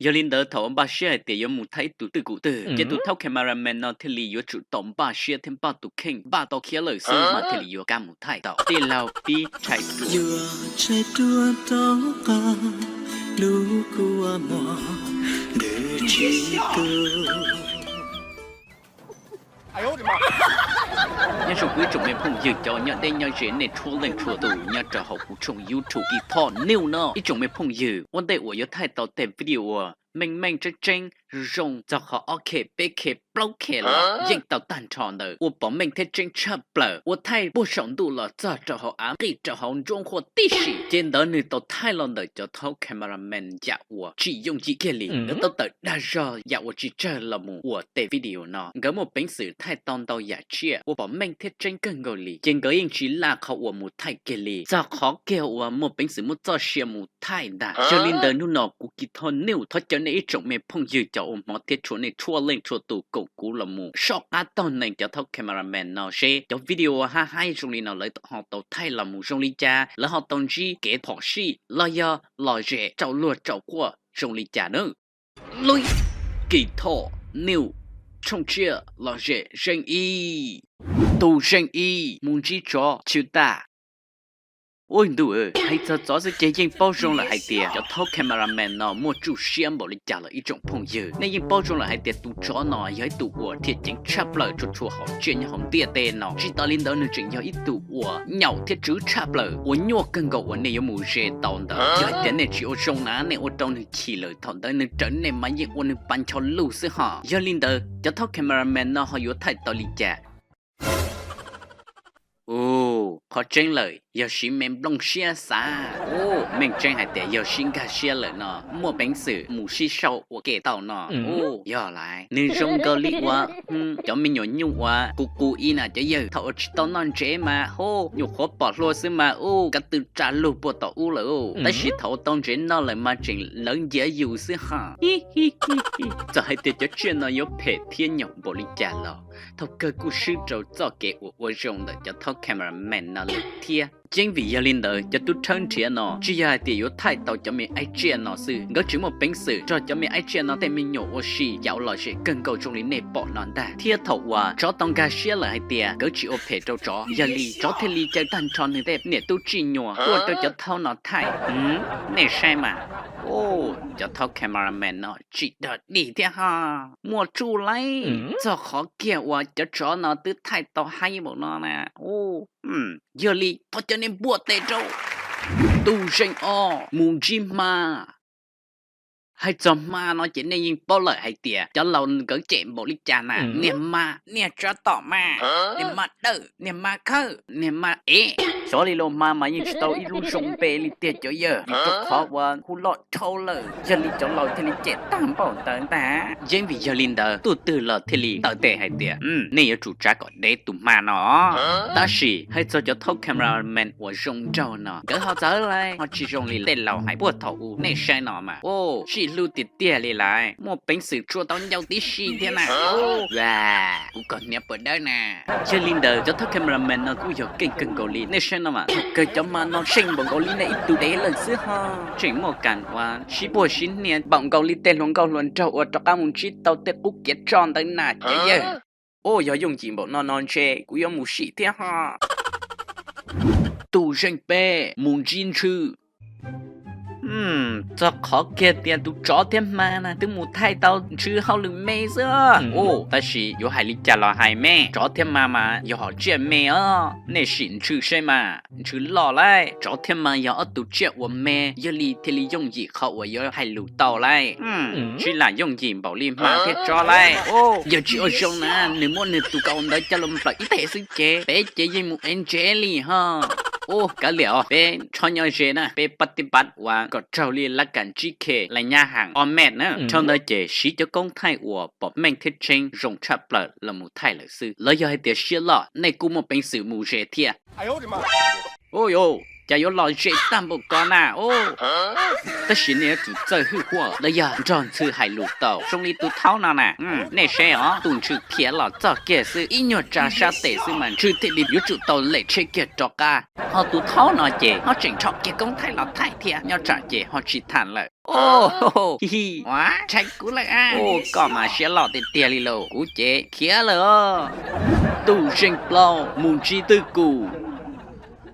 Yog li ntawd thaum uas npaj siab hais tias yuav mus thaij ib tug twj kum twg, ces tus thaub cameraman no thiaj li yuav tsum tau npaj siab thiab npaj tus kheej, npaj tau khiav lawm xwb mas thiaj li yuav kam mus thaij tau. Tej laug pib tshais duav. Yuav tshais duav rau qab lub kua muag ntws tsis tu. Nyob zoo kuv ib tsoom me phooj ywg cov nyob deb nyob ze nej txhua leej txhua tus nyob rau hauv kuv tshooj YouTube Kee Thor New no. Ib tsoom me phooj ywg, ua ntej uas yuav thaij tau tej video uas meej meej tseeb tseeb zoo txog qhov ob K peb K plaub K los yeej tau tag nrho ntawd, ua pom meej thiab tseeb tshaj plaws, ua thaij puag saum ntuj los txog rau hauv av, nqis rau hauv nruab nqhuab tib si, ces ntawd nws tau thaij los ntawm cov thaub cameraman yam uas tsis yooj yim kiag li. Nkawd tau tawm dag zog yam uas tsis tsawg los mus ua tej video no. Nkawd muaj peev xwm thaij tau ntau yam tsiaj ua pom meej thiab tseeb kawg nkaus li, ces nkawd yeej tsis laj qhov uas mus thaij kiag li, txog qhov kiag uas muaj peev xwm muaj txoj sia mus thaij ntag. Yog li ntawd hnub no kuv Kee Thor New thov caw nej ib tsoom me phooj ywg cov uas hmov thiab tshua nej txhua leej txhua tus koom kuv los mus soj qab taug nees cov thaub cameraman no seb cov video hab haib zoo li no lawv ho tau thaij los mus zoo li cas, lawv ho tau ntsib kev phom sij los yog lom zem tsaus luag tsaus quaj zoo li cas nawb. Lub Kee Thor New, tshooj tsiaj lom zem zeej ib, tus zeej ib mus ntsib tsov tshwm tag. Ua ntuj, hais txog tsov xwb ces yeej paub zoo lawm hais tias cov thaub cameraman no muaj txuj siab npaum li cas los ib tsoom phooj ywg. Nej yeej paub zoo lawm hais tias tus tsov no yog ib tug uas dhia ceev tshaj plaws txhua txhua hom tsiaj nyob hauv ntiaj teb no. Tsis tas li ntawd nws tseem yog ib tug uas nyaum thiab tswv tshaj plaws uas nyuaj kawg nkaus uas nej yuav mus ze tau ntawd. Yog hais tias nej tsis ua zoo na nej ua rau nws chim lawm thaum ntawd nws raws nej mas yeej ua nws pas ncho lug xwb hos. Yog li ntawd cov thaub cameraman no ho yuav thaij tau li cas? Ua, qhov tseeb lawm yog siv me nplooj siab xav. Ua, meej tseeb hais tias yog sib nkag siab lawm no muaj peev xwm mus sib sau ua ke tau no. Ua, yog lawm, nws zoo nkaus li uas cov me nyuam nyuj uas qus qus ib na cov yawg, thaum uas tsis tau noj ntsev mas hu nyuam qhuav pom hlua xwb mas ua kab tw tsa lug puag tom ub lawm. Tab sis thaum uas tau ntsev noj lawm mas tseem lawv ncav yus xwb hos. Txawm hais tias cov tsiaj no yuav phem thiab nyaum npaum li cas los thaum kawg kuj swb rau txoj kev uas ua zoo ntawm cov thaub cameraman no lawm thiab. Yeej vim yog li ntawd cov tub thawb nrhiav no tsis yog hais tias yuav thaij tau cov me aib tsiaj no xwb, nkawd tseem muaj peev xwm nrog cov me aib tsiaj no tej me nyuam ua si yam uas lom zem kawg nkaus zoo li nej pom no ntag. Thiab thaum uas tsov tau nkag siab lawm hais tias nkawd tsis ua phem rau tsov, yog li tsov thiaj li caw tag nrho nws tej niam tub txij nyuam tuaj rau cov thaub no thaij. Nej saib mas, cov thaub cameraman no tsim dog dig thiab hos, muaj txuj laib txog qhov kiag uas cov tsov no twb thaij tau haib npaum no na. Yog li thov caw nej npuaj tes rau. Tus zeej ob mus ntsib hma. Hais txog hma no ces nej yeej paub lawm hais tias cov laus nkawd cem npaum li cas na. Niag hma, niag tsov tom mas, niag hma dawb, niag hma khawb, niag hma ev. Xyov li los hma mas yeej tsis tau ib lub zoo npe li tiag cov yawg, vim rau qhov uas hu loj dhau lawm, yog li cov laus thiaj li cem tag npaum ntawd ntag. Yeej vim yog li ntawd tus twg los thiaj li taw tes hais tias nej yuav tsum tsav kom dev tus hma no. Tab sis hais txog cov thaub cameraman uas zoo nraug no, nkawd ho txawv lawm, ho tsis zoo li tej laus hais puag thaum ub. Nej saib no mas, sib hlub tiag tiag li lawm, muaj peev xwm tshua tau ncauj tib si thiab na. Kuv koj hniav pawg dawb na. Yog li ntawd cov thaub cameraman no kuj yog keej kawg nkaus li. Nej saib no mas, thaum kawg cov hma no seej npaum nkaus li nej ib tug dev lawm xwb hos. Tseem muaj kas uas sib puag sib hnia npaum nkaus li tej hluas nkauj hluas nraug uas rov qab mus ntsib tau tej qub kev tso ntawd na cov yawg. Ua yog yooj yim npaum no no ntshe kuv yuav mus sim thiab hos. Tus zeej peb mus ntsib ntxhw. Txog qhov kiag tias tus tsov thiab hma na twb mus thaij tau ntxhw hauj lwm me xwb. Tab sis yuav hais li cas los hais me, tsov thiab hma mas yog hom tsiaj me os. Nej sim ntxhw saib mas, ntxhw loj lawm. Tsov thiab hma yog ob tug tsiaj uas me, yog li thiaj li yooj yim qhov uas yuav hais lus tau lawm. Tsis lam yooj yim npaum li hma thiab tsov lawm. Yog tsis ua zoo na, nws muab nws tus kaus ntawd coj los nplawm ib teg xwb ces peb ces yeej mus ev ntsev li hos. Ua kav liam os, peb rho nyob ze na, peb pab tib pab uas kom raug li lab kas tsib khe la nyab heem ob mev na. Dhau ntawd ces siv cov koob thaij uas pom meej thiab tseeb zoo tshaj plaws los mus thaij lawm xwb. Los yog hais tias siab loj, nej kuj muaj peev xwm mus ze thiab. Ua, cas yuav los ze tag npaum ko na. Tab sis nej yuav tsum txawj hwj huam los yog nrog ntxhw hais lus tau zoo li tus thaub no na. Nej saib os, tus ntxhw khiav los txog kiag xwb, ib nyuag tsa sab tes xwb mas ntxhw thiaj li yuav tsum tau lem tsheb kiag rov qab. Ho tus thaub no ces ho tseem nrho kiag koob thaij los thaij thiab, nyob tsam ces ho tsis tham lawm. Ntshai kuv lawm a. Koj mas siab loj tiag tiag li lauj, kuv ces khiav lawm os. Tus zeej plaub mus ntsib twj kum.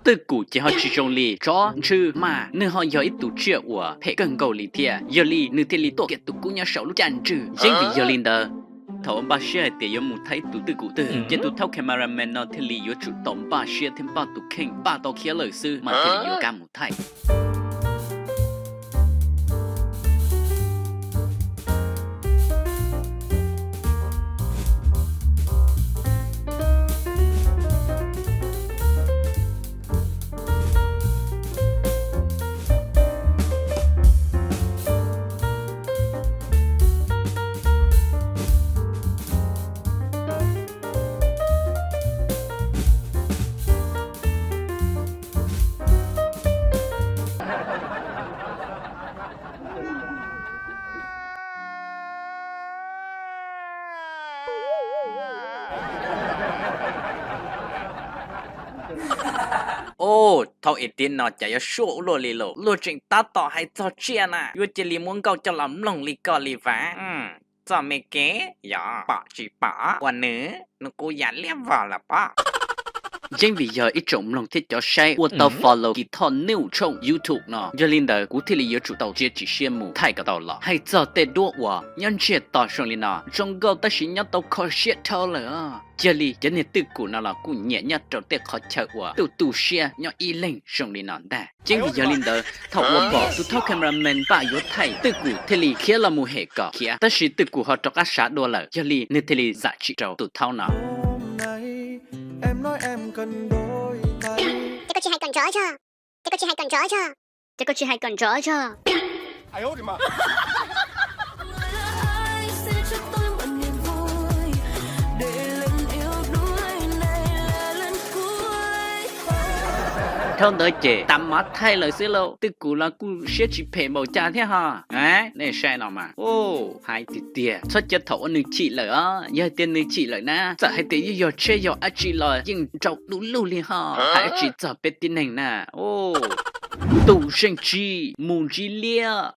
Twj kum ces ho tsis zoo li tsov ntxhw mas nws ho yog ib tug tsiaj uas phem kawg nkaus li thiab, yog li nws thiaj li tuaj kiag tus kub nyob saum lub caj ntswg. Yeeb vim yog li ntawd, thaum uas npaj siab hais tias yuav mus thaij ib tug twj kum twg, ces tus thaub cameraman no thiaj li yuav tsum tau npaj siab thiab npaj tus kheej, npaj tau khiav lawm xwb mas thiaj li yuav kam mus thaij. Ov, thaum ib tiam no cas yuav suaj ua luaj li lauj, luag tseem tab tom hais txog tsiaj na yuav cia li muab nkauj coj los mloog li koj li vas. Txoj me kev yog pom tsis pom ua nws, nws kuj yam liab vog lawm pob. Yeeb vim yog ib tsoom mloog thiab cov saib ua tau follow Kis Thoj News tshooj YouTube no, yog li ntawd kuv thiaj li yuav tsum tau txiav txim siab mus thaij kom tau los. Hais txog tej duab uas nyob ntsiag to zoo li no zoo nkauj tab sis nyob tau kho siab dhau lawm os. Yog li cov niag twj kum no los kuj nyiam nyob rau tej qhov chaw uas tu tu siab nyob ib leeg zoo li no ntag. Yeeb vim yog li ntawd thaum uas pom tus thaub cameraman npaj yuav thaij, twj kum thiaj li khiav los mus hem kom khiav, tab sis twj kum ho rov qab sav dua lawm, yog li nws thiaj li zam txim rau tus thaub no. Ces koj tsis hais kom nrov tso, ces koj tsis hais kom nrov tso, ces koj tsis hais kom nrov tso. Dhau ntawd ces tas mav thaij lawm xwb lauj, twj kum los kuj siab tsis phem npaum cas thiab ho. Nej saib no mas, hais tiag tiag, txhob cia thaum uas nws chim lawm os, yog hais tias nws chim lawm na, txawm hais tias yeej yog tsheb yog dab tsi los yeej nrau du lug li ho, hais dab tsi txog peb tib neeg na. Tus zeej tsib mus ntsib liab.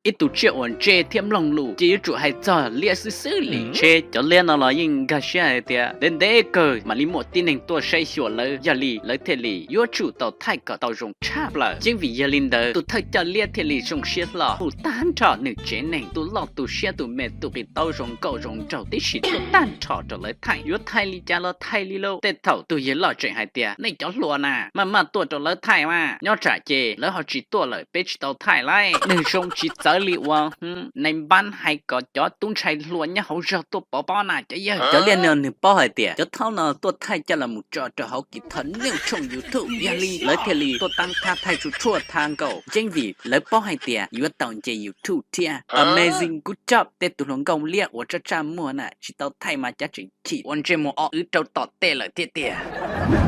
Ib tug tsiaj uas ntse thiab mloog lus ces yuav tsum hais txog liab xwb xwb li. Tsheb cov liab no los yeej nkag siab hais tias ntev ntev kawg mam li muaj tib neeg tuaj saib xyuas lawv, yog li lawv thiaj li yuav tsum tau thaij kom tau zoo tshaj plaws. Yeej vim yog li ntawd tus thawj coj liab thiaj li zoo siab hlo hu tag nrho nws tsev neeg, tus loj tus siab tus me tus qis taub zoo nkauj zoo nraug tib si tuaj tag nrho rau lawv thaij. Yuav thaij li cas los thaij li lauj. Tej thaum tus yawg loj tseem hais tias nej cov hluas na maj maj tuaj rau lawv thaij mas, nyob tsam ces lawv ho tsis tuaj lawm peb tsis tau thaij lauj. Nws zoo tsis txawv li uas nais npab hais kom cov tub ntxhais hluas nyob hauv zog tuaj pov pob na cov yawg. Cov liab no nws paub hais tias cov thaub no tuaj thaij coj los mus tso rau hauv Kis Thoj News tshooj YouTube, yog li lawv thiaj li tuaj tab thab thaij tsuj tshuaj thab nkaus. Yeej vim lawv paub hais tias yuav tau nce YouTube thiab. Amazing, good job tej tus hluas nkauj liab uas tsaj tsaj muag na, tsis tau thaij mas cav tseem chim ua ntsej muag o wb rau tom tej lawm thiab tiag.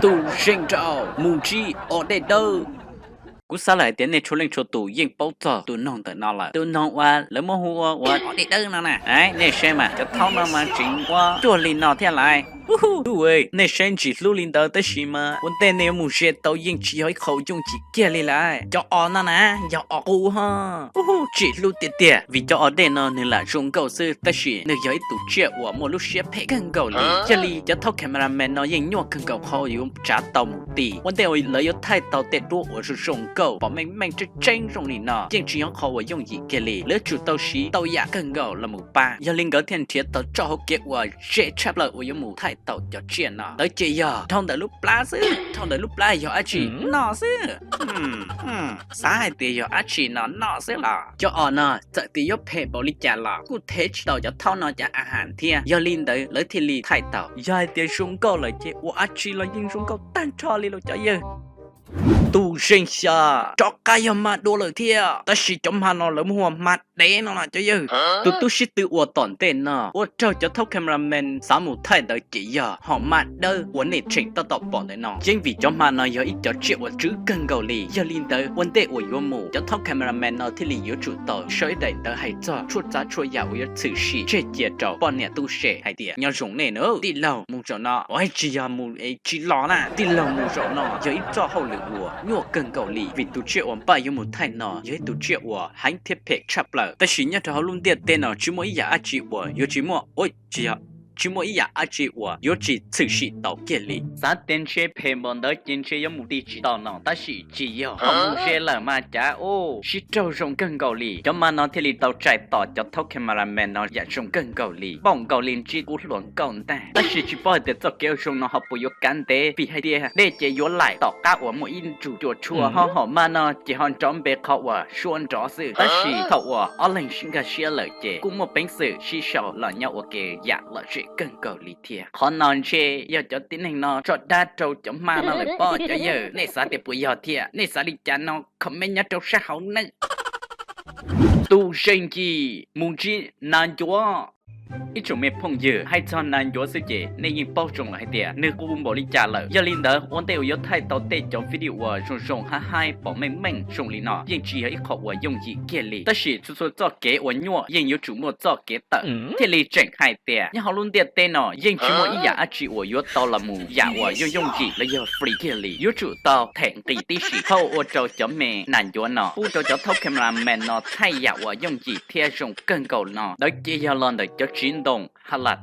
Tus zeej rau mus ntsib o dej dawb. Kuv xav lawm hais tias nej txhua leej txhua tus yeej paub txog tus noog ntawm no lawm. Tus noog uas lawv muab hu ua ua o dej dawb no na. Nej saib mas, cov thaub no mas tseem ua cuag li no thiab lauj. Nej saib ntsim hlub li ntawd tab sis mas ua ntej nej yuav mus ze tau yeej tsis yog ib qho yooj yim kiag li lauj. Cov o no na, yog o qus ho. Tsim hlub tiag tiag, vim cov o dej no nws lam zoo nkauj xwb tab sis nws yog ib tug tsiaj uas muaj lub siab phem kawg nkaus li. Yog li cov thaub cameraman no yeej nyuaj kawg nkaus qhov yuav tsav tau mus ti. Ua ntej uas lawv yuav thaij tau tej duab uas zoo zoo nkauj pom meej meej tseeb tseeb zoo li no yeej tsis yog qhov uas yooj yim kiag li, lawv tsum tau siv tau yam kawg nkaus los mus pab. Yog li nkawd thiaj nrhiav tau txoj hauv kev uas ze tshaj plaws uas yuav mus thaij tau cov tsiaj no. Lawv ces yog dhau ntawm lub plab xwb, dhau ntawm lub plab yog dab tsi noj xwb. Xav hais tias yog dab tsi no noj xwb los cov o no txawm tias yuav phem npaum li cas los kuj thev tsis tau cov thaub no cov a has thiab. Yog li ntawd lawv thiaj li thaij tau. Yog hais tias zoo nkauj lawm ces ua dab tsi los yeej zoo nkauj tag nrho li lauj cov yawg. Tus zeej xya, rov qab yog hma dua lawm thiab, tab sis cov hma no lawv muab hu ua hma dev no na cov yawg. Tus tub sib tw uas tom ntej no ua raug cov thaub cameraman xav mus thaij ntawd ces yog hom hma dawb uas nej tseem tab tom pom ntawm no. Yeej vim cov hma no yog ib cov tsiaj uas tswv kawg nkaus li, yog li ntawd ua ntej uas yuav mus cov thaub cameraman no thiaj li yuav tsum tau sau ib daim ntawv hais txog tshuaj txav tshuaj yam uas yuav tshwm sim tseg cia rau poj niam tub se hais tias nyob zoo nej na tij laug, mus zaum no, ua tsis yog mus tsis los na, tij laug, mus zaum no yog ib txoj hauj lwm uas nyuaj kawg nkaus li, vim tus tsiaj uas npaj yuav mus thaij no yog ib tus tsiaj uas heev thiab phem tshaj plaws. Tab sis nyob rau hauv lub ntiaj teb no tsis muaj ib yam dab tsi uas yuav tsis muaj, ua tsis yog, tsis muaj ib yam dab tsi uas yuav tsis tshwm sim tau kiag li. Xav tias ntshe phem npaum ntawd ces ntshe yuav mus ti tsis tau no, tab sis tsis yog, thaum mus ze lawm mas cav u sib raug zoo kawg nkaus li. Cov hma no thiaj li tau txais tos cov thaub cameraman no yam zoo kawg nkaus li, npaum nkaus li ntsib kub hluas nkauj ntag. Tab sis tsis paub hais tias txoj kev ua zoo no ho puas yuav kav ntev, vim hais tias dej ces yuav laim tom qab uas muaj ib nrus cua tshuaj, ho hom hma no ces ho nrov npe qhov uas suab nrov xwb. Tab sis thaum uas ob leeg sib nkag siab lawm ces kuj muaj peev xwm sib sau los nyob ua ke yam lom zem kawg nkaus li thiab. Qhov no ntshe yog cov tib neeg no tso dab rau cov hma no lawm pob cov yawg. Nej xav tias puas yog thiab? Nej xav li cas no comment nyob rau sab hauv nawb. Tus zeej yim mus ntsib nas ncuav. Ib tsoom me phooj ywg, hais txog nas ncuav xwb ces nej yeej paub zoo lawm hais tias nws qus npaum li cas lawm. Yog li ntawd ua ntej uas yuav thaij tau tej cov video uas zoo zoo haib haib pom meej meej zoo li no yeej tsis yog ib qho uas yooj yim kiag li. Tab sis txhua txhua txoj kev uas nyuaj yeej yuav tsum muaj txoj kev tawm, thiaj li tseem hais tias nyob hauv lub ntiaj teb no yeej tsis muaj ib yam dab tsi uas yuav tau los mus yam uas yooj yooj yim los yog free kiag li. Yuav tsum tau them nqi tib si. Qhov uas ua rau cov me nas ncuav no pub rau cov thaub cameraman no thaij yam uas yooj yim thiab zoo kawg nkaus no ntawd ces yog los ntawm cov txiv ntoo ha las.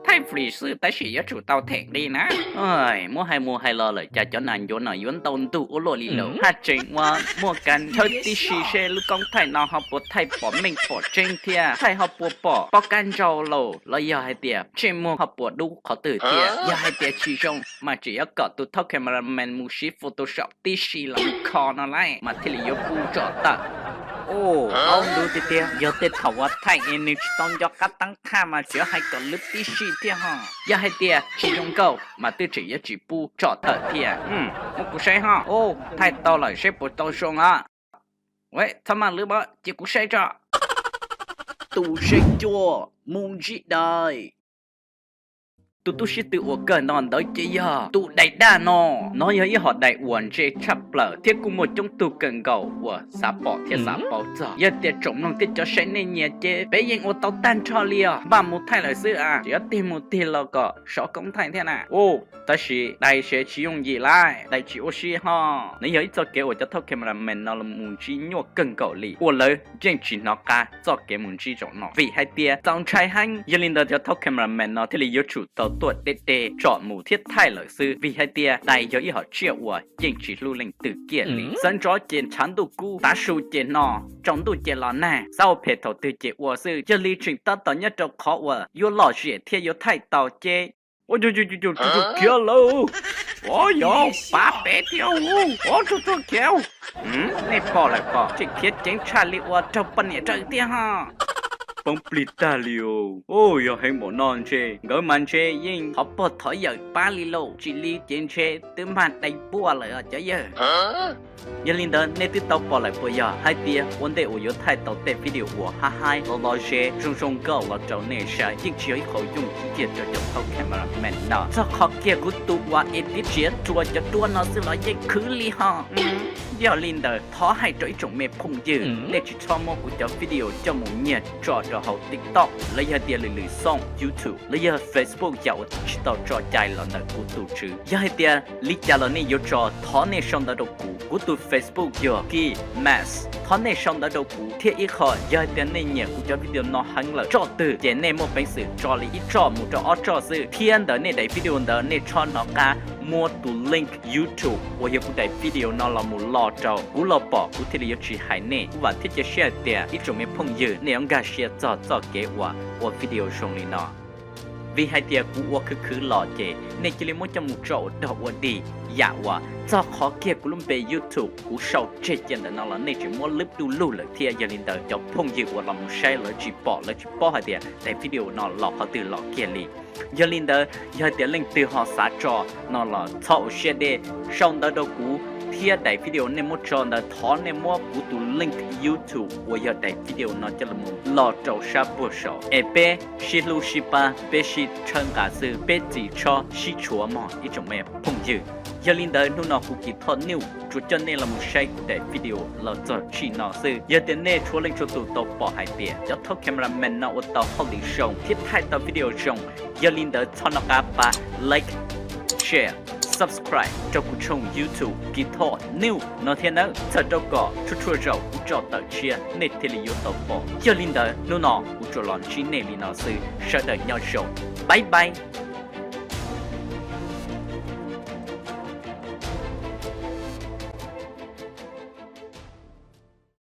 Thaij free xwb tab sis yuav tsum tau them nqi na. Muab hais mus hais los lawm cas cov nas ncuav no yuav ntau ntug ua luaj li lawm. Haj tseem ua muaj kas nchawb tib si seb lub koob thaij no ho puas thaij pom meej pom tseeb thiab thaij ho puas pom pob kab ntsau laus los yog hais tias ntsej muag ho puas dub qhov twg thiab. Yog hais tias tsis zoo mas tseem yuav kom tus thaub cameraman mus siv Photoshop tib si los mus kho no lauj mas thiaj li yuav pub tsom tawm. Au, ntub tiag tiag, yog tej thaum uas thaij es nws tsis tau nco qab teeb thaj mas tseem yuav hais kom lwv tib si thiab ho. Yog hais tias tsis zoo nkauj mas twb tseem yuav tsis pub tsom tawm thiab. Muab kuv saib ho. Thaij tau lawm seb puas tau zoo os. Txhob maj lwv mas cia kuv saib tso. Tus zeej cuaj mus ntsib dais. Tus tub sib tw uas kawg no ntawd ces yog tus dais daj no. Nov yog ib hom dais uas ntse tshaj plaws thiab kuj muaj coob tug kawg nkaus uas xav pom thiab xav paub txog. Yog tias tsoom mloog thiab cov saib nej nyiam ces peb yeej ua tau tag nrho li os. Npaj mus thaij lawm xwb a, tseem yuav tig mus tig los kom sov koob thaij thiab na. Tab sis dais se tsis yooj yim lauj, dais tsis ua si ho. Nov yog ib txoj kev uas cov thaub cameraman no los mus ntsib nyuaj kawg nkaus li uas lawv yeej tsis hnov qab txoj kev mus ntsib zaum no vim hais tias txaus ntshai heev. Yog li ntawd cov thaub cameraman no thiaj li yuav tsum tau tuaj deb deb tsom mus thiab thaij lawm xwb vim hais tias dais yog ib hom tsiaj uas yeej tsis hlub leej twg kiag li. Sawv ntxov ces ntshav ntuj kub, tav su ces no, tsaus ntuj ces los nag, xav ua phem thaum twg ces ua xwb. Yog li tseem tab tom nyob rau qhov uas yuav lom zem thiab yuav thaij tau ces ua khiav lawm. Ua yog pav pem thiab ua tsuag tsuag khiav. Nej pom lawm pom tseem khiav ceev tshaj li uas raug poj niam raws thiab ho. Poob plig tag li os. Yog heev npaum no ntshe nkawd mas ntshe yeej thov pog thov yawm pab li lauj, tsis li ces ntshe twb mag dai puaj lawm os cov yawg. Yog li ntawd nej twb tau pom lawm puas yog hais tias ua ntej uas yuav thaij tau tej video uas haib haib los los ze zoo zoo nkauj los rau nej saib yeej tsis yog ib qho yooj yim kiag rau cov thaub cameraman no. Txog qhov kiag kuv tus uas edit txiav rua cov duab no xwb los yeej khwv li ho. Yog li ntawd thov hais rau ib tsoom me phooj ywg, nej tsis txhob muab kuv cov video coj mus nyiag tso rau hauv TikTok los yog tias lwm lwm xoo YouTube los yog Facebook yam uas tsis tau tso cai los ntawm kuv tus tswv. Yog hais tias li cas los nej yuav tso, thov nej sau ntawv rau kuv. Kuv tus Facebook yog Key Max. Thov nej sau ntawv rau kuv thiab ib qho, yog hais tias nej nyiam kuv cov video no heev lawm, tsob twg ces nej muaj peev xwm tso li ib tsob mus rau ob tsob xwb, thiab ntawm nej daim video ntawd nej txhob hnov qab muab tus link YouTube uas yog kuv daim video no los mus lo rau kuv los pom kuv thiaj li yuav tsis hais nej. Kuv vam thiab cia siab hais tias ib tsoom me phooj ywg nej yuav nkag siab txog txoj kev uas ua video zoo li no. Vim hais tias kuv ua khwv khwv los ces nej cia li muab coj mus tso ua dog ua dig, yam uas txog qhov kiag kuv lub npe YouTube kuv sau tseg cia ntawm no los nej tseem muab lwb du lug lawm thiab. Yog li ntawd cov phooj ywg uas los mus saib lawv tsis pom, lawv tsis paub hais tias daim video no los qhov twg los kiag li. Yog li ntawd yog hais tias leej twg ho xav tso no los txhob ua siab deb, sau ntawv rau kuv thiab daim video nej muab tso ntawd thov nej muab kuv tus link YouTube uas yog daim video no coj los mus lo rau sab puag saud es peb sib hlub sib pab, peb sib tshawb nqa xwb, peb tsis txhob sib tshuav mog ib tsoom me phooj ywg. Yog li ntawd hnub no kuv Kee Thor New tsuas coj nej los mus saib kuv daim video los txog tsij no xwb. Yog tias nej tshuav leej tshuav tus tau pom hais tias cov thawj cameraman no ua tau hauj lwm zoo thiab thaij tau video zoo, yog li ntawd txhob nco qab pab like, share, subscribe rau kuv tshooj YouTube Kee Thor New no thiab nawb, txhawm rau kom tshuaj tshuaj zaum kuv tso tawm tshiab nej thiaj li yuav tau pom. Yog li ntawd hnub no kuv tsuas los ntsib nej li no xwb, sawv daws nyob zoo, bye bye.